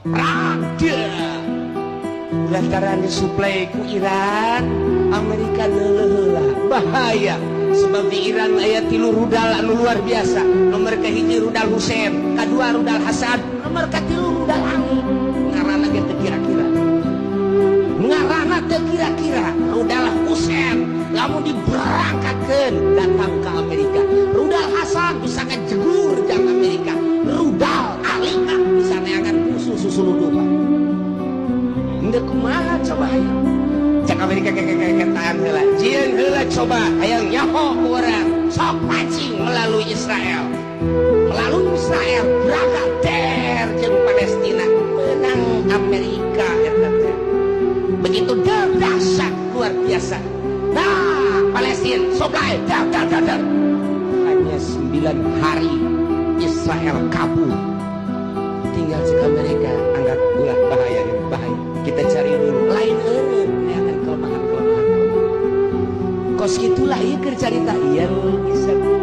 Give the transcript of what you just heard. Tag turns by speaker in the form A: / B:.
A: Perang dia lantaran disuplai ku Iran, Amerika leuleuh heula. Bahaya sebab di Iran aya tilu rudal anu luar biasa. Nomor kahiji rudal Hussein, kadua rudal Hasan, nomor katilu rudal Ali. Ngaranna ge teu kira-kira, ngaranna teu kira-kira. Rudal Hussein lamun diberangkatkeun datang ke Amerika, rudal Hasan bisa ngejegur jang Amerika, rudal Ali mah bisa neangan musuh susuluduh, Pak. Henteu kumaha coba hayang cek Amerika kekekeketaan heula, jieun heula, coba hayang nyaho ku urang, sok pancing melalui Israel. Melalui Israel berangkat der jeung Palestina, menang Amerika eta teh. Begitu dahsyat luar biasa. Nah, Palestina supply dar dar dar dar. Hanya 9 hari Israel kabur. Tinggal cek Amerika anggap ulah, bahaya ya, bahaya, kita cari dulu lain eureun neangan kelemahan-kelemahan. Kos gitulah ieu keur carita ieu bisa.